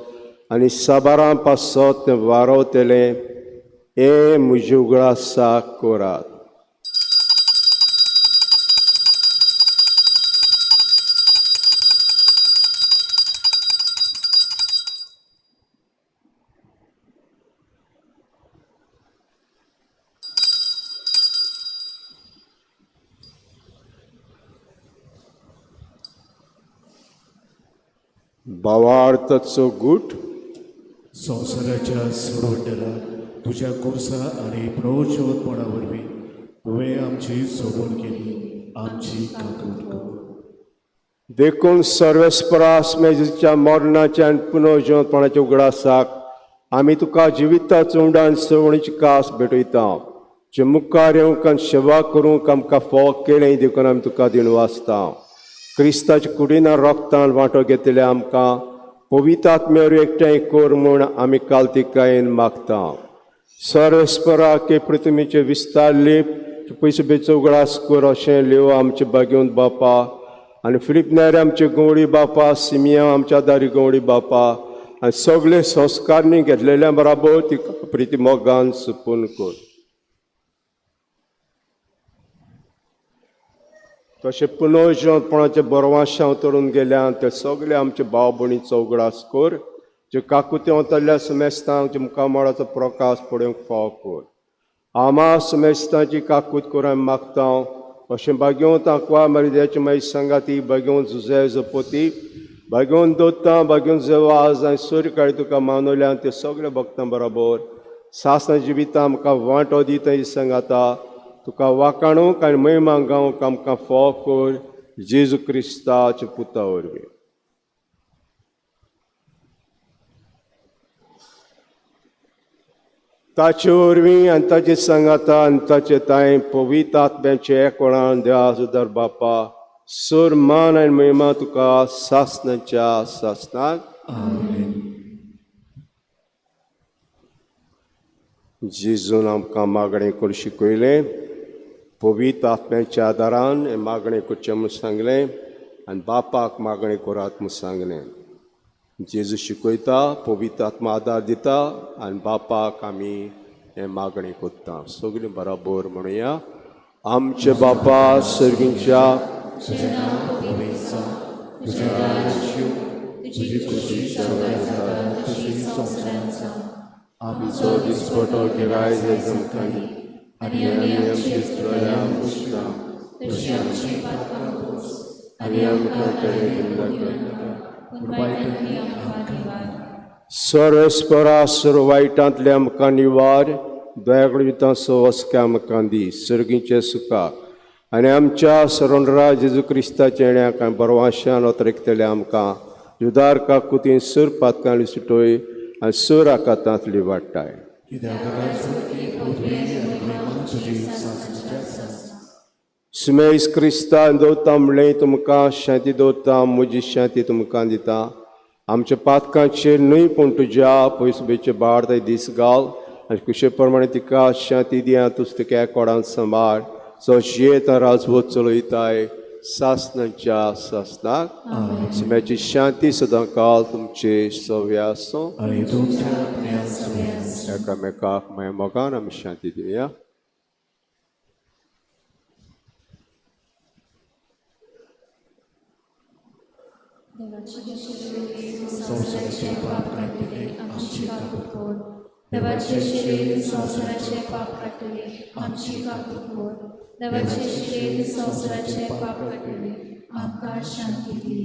आनी साबारां पासत तें वारवतलें, हें म्हजे उगडासाक करात. भावार्थाचो गूट. संवसाराच्या सोडवणदारा, तुज्या कुर्सा आनी प्रोचोदपणा वरवीं तुवें आमची सोडवण केली, आमची काकूट कर. देखून सर्वेस्परास मेजच्या मरणाच्या आनी पुनर्जिवंतपणाच्या उगडासाक आमी तुका जिविता चवडान सवणीची कास भेटयता जे मुखार येवंक आनी सेवा करूंक आमकां फोग केलें देखून आमी तुका दिण वाचता. क्रिस्ताच्या कुडीना रोगतान वांटो घेतले आमकां पवित्र आत्म्यार एकठांय कर म्हूण आमी कालतिकायेन मागता. सर्वेस्परा के पृथ्वीचे विस्तार लेप पयसो बेचो उगडास कर अशें लेव आमचे बागेवन बापा आनी फिलीप नायर आमचे गवळी बापा, सिमिया आमच्या दारी गवळी बापा आनी सगळे संस्कारणी घेतलेल्या बराबर ती प्रिती मोगान सुपून कर. तशें पुनर्जपणाचे बरवाशांव तरून गेल्या ते सगळे आमचे भाव भयणीचो उगडास कर जे काकुते वतल्या समेस्तांक मुखामळाचो प्रकाश पळोवंक फावो कर. आमा समेस्तांची काकूत कर आमी मागता. अशें बागेवन आंकवा मरिद्याचे मागीर सांगाती बागेवन जुजे जपोती बागेवन दोत्ता बागेवन जेवाज आनी सूर्यकाळी तुका मानवल्या ते सगळे भक्तां बरोबर सासना जिविता आमकां वांटो दिता सांगाता तुका वाकाणूंक आनी महिमा गावंक आमकां फोव कर जेजू क्रिस्ताच्या पुता वरवीं. ताचे वरवीं आनी ताचे सांगाता आनी ताचे तांय पवित्र आत्म्याचे एकवणान देवा सुदार बापा सर मान आनी महिमा तुका सासनाच्या सासनाक. जेजून आमकां मागणें करून शिकयलें पवित्र आत्म्याच्या आदारान हें मागणें करचें म्हूण सांगलें आनी बापाक मागणें करात म्हूण सांगलें. जेजू शिकयता पवित्र आत्मा आदार दिता आनी बापाक आमी हें मागणें करता. सगळीं बराबर म्हणुया. आमचे बापा सर्गींच्या आमचो दिसपटो गिराय जमखानी आनी आमी आमची चोऱ्यां पुसता तशी आमची आनी आमकां सर्वेस्परा सर्व वायटांतले आमकां निवार दयाकडे दिता सवस्के आमकां दी सर्गीचे सुखा आनी आमच्या सरणरा जेजू क्रिस्ताच्या येण्याक आनी बरवाशान अतरेकतले आमकां जुदार काकुतीन सुर पातकांनी सुटोय आनी सूर आकातांतली वाडटाय. सुमेस क्रिस्तान दवरता म्हणलें तुमकां शांती दवरता म्हजी शांती तुमकां दिता. आमच्या पातकांचेर न्हय पूण तुज्या पयसुबेचे बाळ दीस घाल आनी कुशे प्रमाणे तिका शांती दिया तुज तिका कोडान सांबाळ सो जियेत राजवत चलयताय सासनाच्या सासनाक. सुम्याची शांती सदां काल तुमचे सव्या आसूं. एकामेकाक मागीर मोगान आमी शांती दिवया. संवसाराचे पाप काडटले आमची काकूत कर. देवाचे शरीर संवसाराचे पाप काडटले आमची काकूत कर. देवाचे शरीर संवसाराचे पाप काडटले आमकां शांती दी.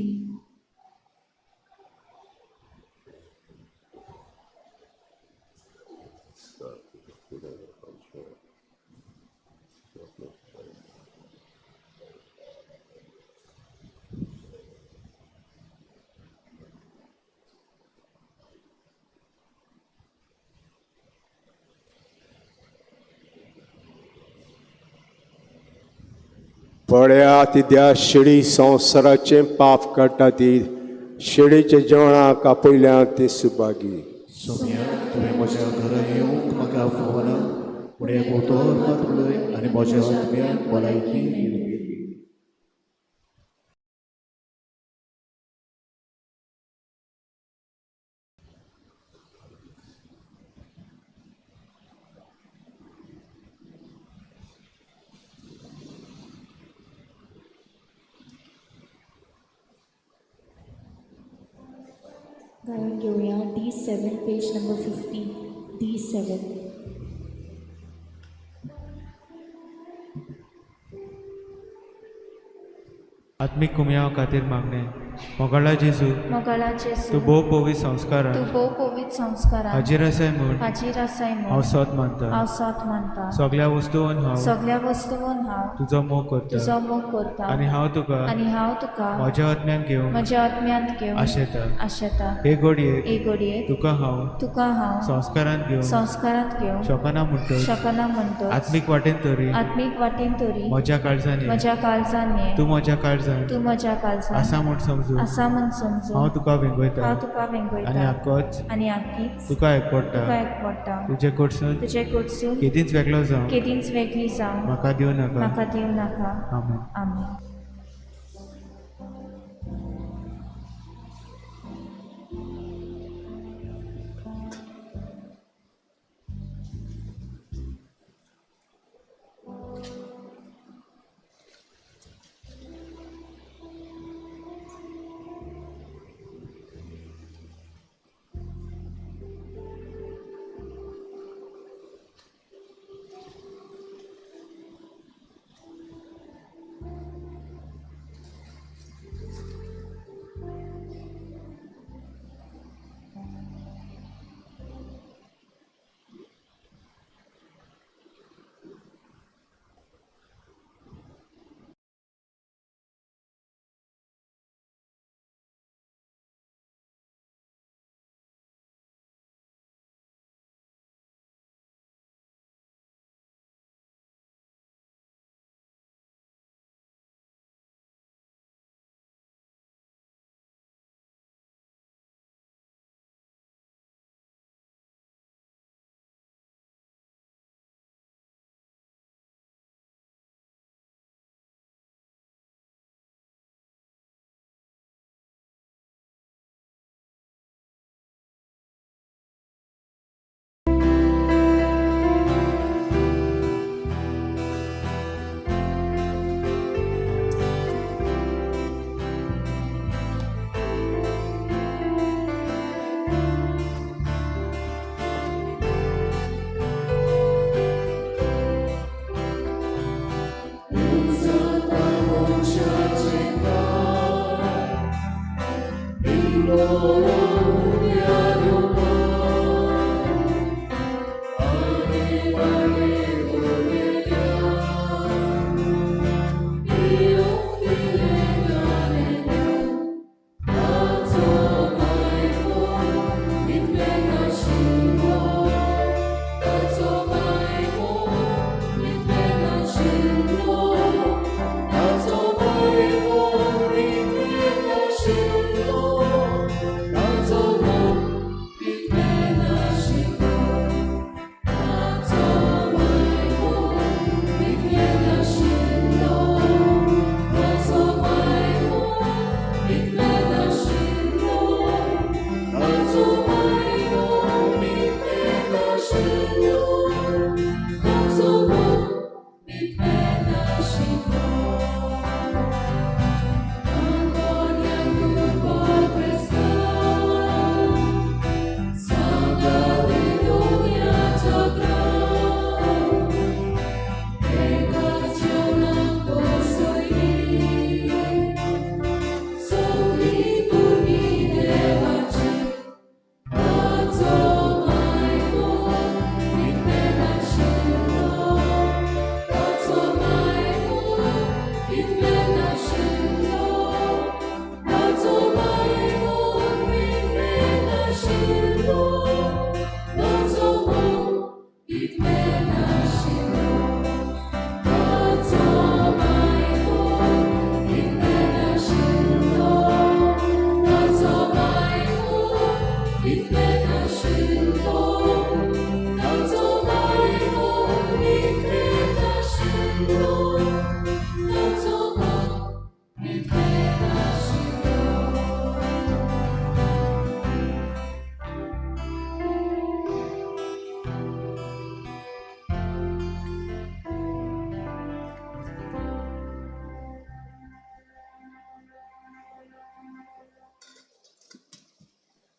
पळया ती त्या शिडी संवसाराचें पाप काडटा ती शिडीच्या जेवणाक आपयल्या ती सुभागी. सोम्या तुवें म्हज्या घरा येवंक म्हाका फावना पूण एक उतर मात उलय आनी म्हज्या आत्म्याक भलायकी दिवपी. गायन घेवया D7 page number 50 D7. आत्मीक कुमयाव खातीर मागणें. मोगाळा जेजू, मोगाळा जेजू, तूं भोव पवित्र संस्कारान तूं भोव पवित्र संस्कारान हाजीर आसाय म्हूण हाजीर आसाय हांव म्हूण सोद मानता. हांव सोत मानता. सगळ्या वस्तून हांव सगळ्या वस्तून हांव तुजो मोग करता तुजो मोग करता आनी हांव तुका आनी हांव तुका म्हज्या आत्म्यान घेवंक म्हज्या आत्म्यांत घेवन आशेता. आशेता. हे घडयेक हे घडयेक तुका हांव संस्कारांत घेवंक संस्कारांत घेवंक शकना म्हणटच शकना म्हणटच आत्मीक वाटेन तरी आत्मीक वाटेन तरी म्हज्या काळजान ये. म्हज्या काळजान ये. तूं म्हज्या काळजान तूं म्हज्या काळजान आसा म्हूण समजून आसा म्हूण समजून हांव तुका वेंगयता हांव तुका आनी वेंगयता आकोच आनी आकीच तुका एकवडटा. तुका एकवडटा. तुजे कडसून तुजे कडसून केदींच वेगळो जावं केदींच वेगळी जावं म्हाका दिवं नाका. म्हाका दिवं नाका. आमेन. आमेन.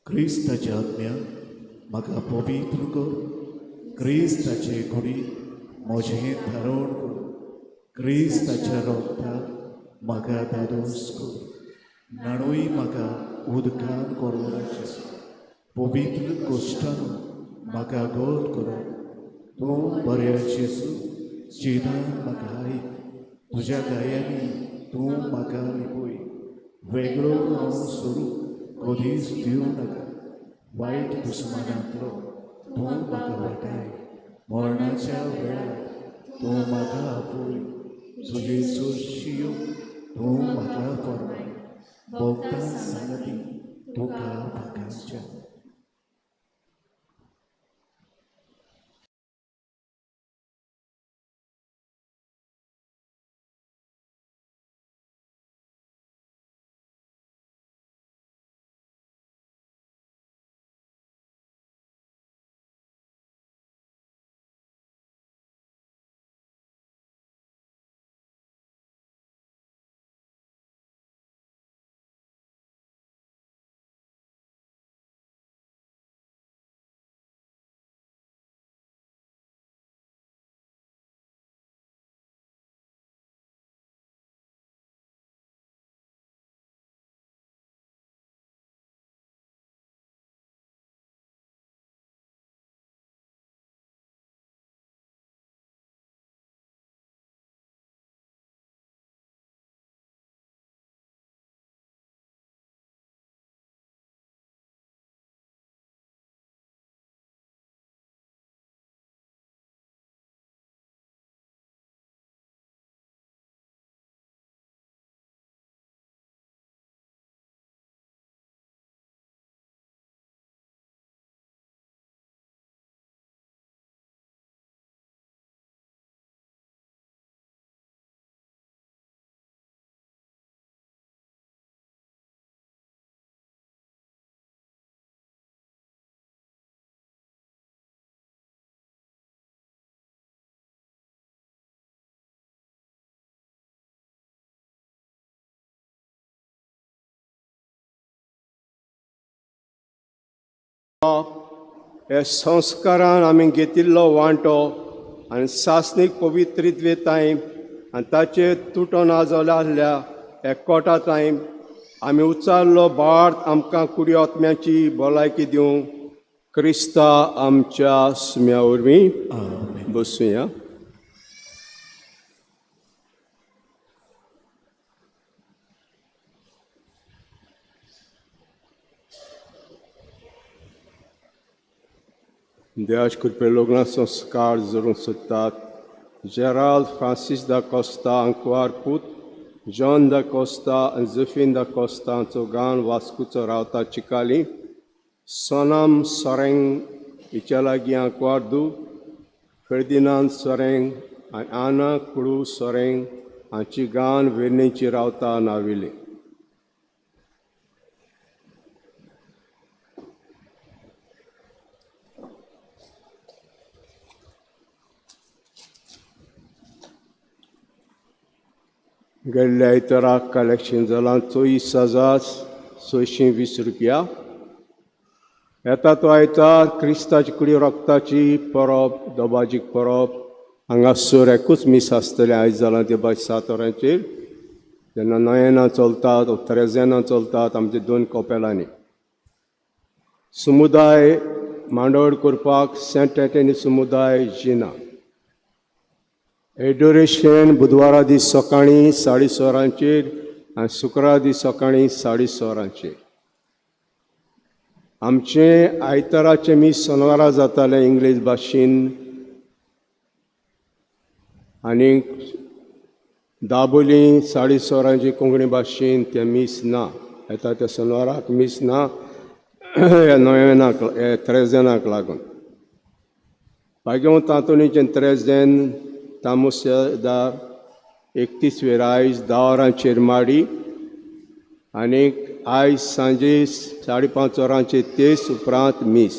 क्रिस्ताच्या आत्म्या म्हाका पवित्र कर. क्रिस्ताचे कुडी म्हजें धारण कर. क्रिस्ताच्या रोगता म्हाका धादोस कर. न्हाणोय म्हाका उदकान कोरवराचें, पवित्र कोश्टान म्हाका गोड करो। तूं बऱ्या जेजू जिदान म्हाका आयक, तुज्या गायांनी तूं म्हाका लिपय। वेगळो हांव सोरू कदीच दिवं नाका, वायट दुस्मानांतलो तूं म्हाका वाटाय। मरणाच्या वेळार तूं म्हाका आपोय, तुजे चडशी तूं म्हाका फरमाय। भोगता सांगती तुका भागांच्या। हे संस्कारान आमी घेतिल्लो वांटो आनी सासणीक पवित्रित्वेताय आनी ताचेर तुटोन आजो आसल्या एकवटाताय आमी उचारलो भारत आमकां कुडी आत्म्याची भलायकी दिवंक क्रिस्ता आमच्या सुम्या वरवीं बसुया। देवाचे कृपे लग्न संस्कार जरूंक सोदतात जेराल्ड फ्रांसीस दा कोस्ता अंकवार पूत जॉन दा कोस्ता आनी जुफीन दा कोस्ता हांचो गान वास्कोचो रावता चिकाली सोनाम सोरेंग हिच्या लागीं आंकवार दू फेर्दिनांद सोरेंग आनी आना कुळू सोरेंग हांची गान वेर्णेची रावता नाविले। गेल्ल्या आयताराक कलेक्शन जालां 24,620 रुपया। येता तो आयतार क्रिस्ताची कुडी रक्ताची परब दबाजीक परब हांगासर एकूच मीस आसतलें आयज जालां ते बाय 7 वरांचेर जेन्ना नयनां चलतात त्रेजेनां चलतात आमचे 2 कपेलांनी समुदाय मांडवळ करपाक सेंट एंटनी समुदाय जिना। एडोरेशन बुधवारा दीस सकाळीं 6:30 वरांचेर आनी शुक्रारा दीस सकाळीं 6:30 वरांचेर। आमचें आयताराचें मीस सोनवारा जातालें इंग्लीश भाशेन आनी दाबोली 6:30 वरांची कोंकणी भाशेन तें मीस ना। येता त्या सोनवाराक मीस ना ह्या नोव्हेनाक त्रेजेनाक लागून बागेव तातोनीचें त्रेजेन तामुसेदार 31 वेर आयज 10 वरांचेर माडी आनी आयज सांजे 5:30 वरांचेर तेस उपरांत मीस।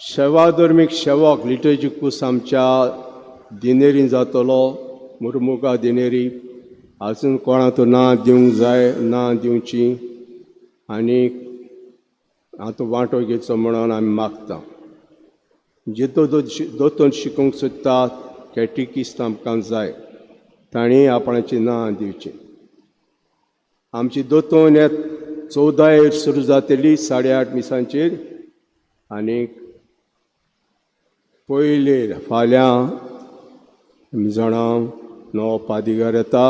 शेवा धर्मीक शेवक लिटर्जी कूस आमच्या दिनेरी जातलो मुरमुगा दिनेरी आजून कोणाक ना दिवंक जाय ना दिवची आनी आतां वांटो घेवचो म्हणून आमी मागता। जितो दोतोन शिकूंक सोदतात कॅटिकिस्त आमकां जाय तांणी आपणाची नां दिवची। आमची दोतोन येत 14 सुरू जातली 8:30 मिसांचेर आनी पयले फाल्यां तुमी जाणां नवो पादिगार येता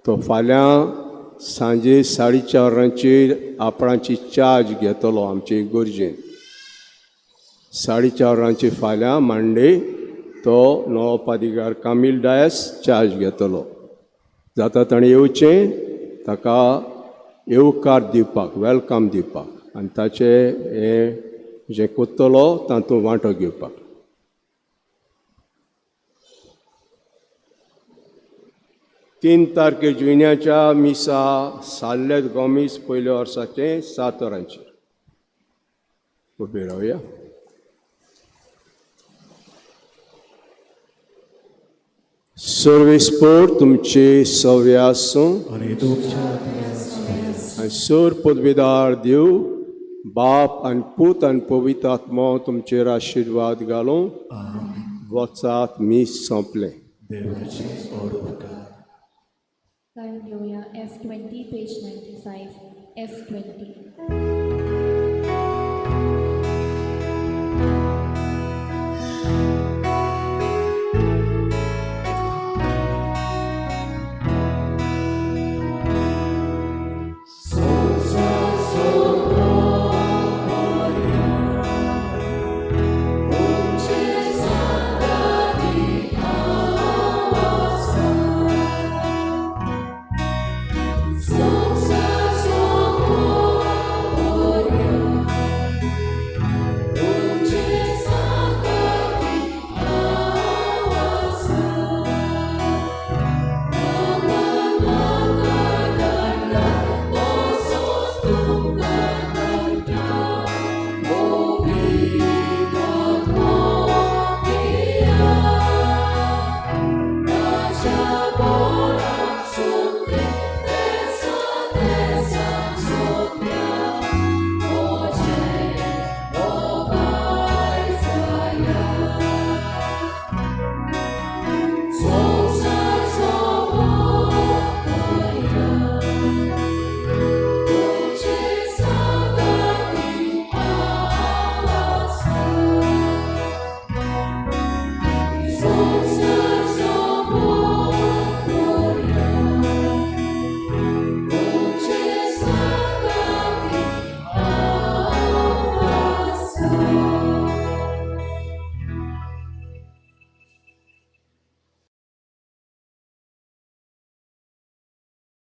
तो फाल्यां सांजे 4:30 वरांचेर आपणाची चार्ज घेतलो आमचे इगर्जेन. 4:30 वरांचेर फाल्यां मांडे तो नवो पादिगार कामील डायस चार्ज घेतलो. जाता ताणें येवचें ताका येवकार दिवपाक, welcome दिवपाक आनी ताचें हें जें कोत्तलो तातूंत वांटो घेवपाक. 3 तारखे जुन्याच्या मिसा साल्लेत गोमीस पयल्या वर्साचें 7 वरांचेर. उबे रावया. सर्वेस्पोर तुमचे सव्य आसूं आनी तुमच्या आनी सर पदवेदार देव बाप आनी पूत आनी पवित्र आत्मो तुमचेर आशिर्वाद घालूं. वचात मीस सोंपलें. देवाचे ओडकार. गायन घेवया F20 page 95 F20.